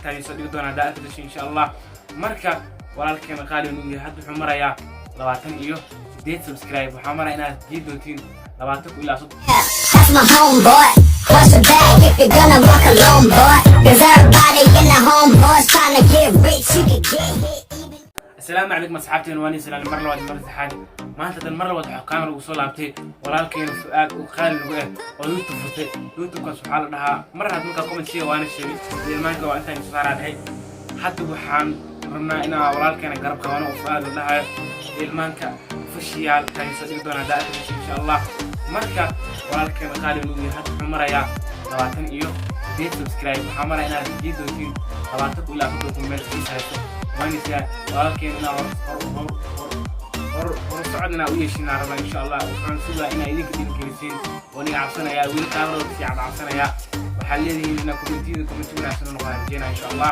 Intaan soo dhigi doona haddaa arki dasho, insha Allah. Marka walaalkeena qaali uu yahay, hadda wuxuu marayaa 28 subscribe. Waxaa maraya inaad gii doontiin 20 ilaa 30. That's my homeboy. Crush a bag if you're gonna walk alone, boy. 'Cause everybody in the homeboys trying to get rich. You could get hit even. Asalaamu calaykum asxaabteena, waan idin salaamay mar labaad, mar saddexaad. Maanta dan mar labaad waxaa kaamera ugu soo laabtay walaalkeena Fu'aad oo qaali nagu ah oo YouTube furtay. YouTubekaas waxaa la dhahaa, mar had markaa comment sheega waana sheegay, ilmaanka waa intaan soo saaraa dhahay. Hadda waxaan rabnaa inaa walaalkeena garab qabano oo Fu'aad la dhahayo, Ilmaanka Official. Kaan soo dhigi doona haddaa arki, insha Allah. Marka walaalkeena qaali nagu yahay, hadda wuxuu marayaa 28 subscribe. Waxaa maraya inaad gii doontiin 20 ilaa 30 meel sii sarayso. Waanaysaa walaalkeena inaa hor hor hor hor hor hor socod inaa u yeeshinaa rabaa, insha Allah. Waxaan sugaa inaa idinka dhiirigelisiin oo niga cabsanayaa, weli kaamarada kasii cabcabsanayaa. Waxaad leedihiin inaa commentiyada comment wanaagsan u noqdaan rajeynaa, insha Allah.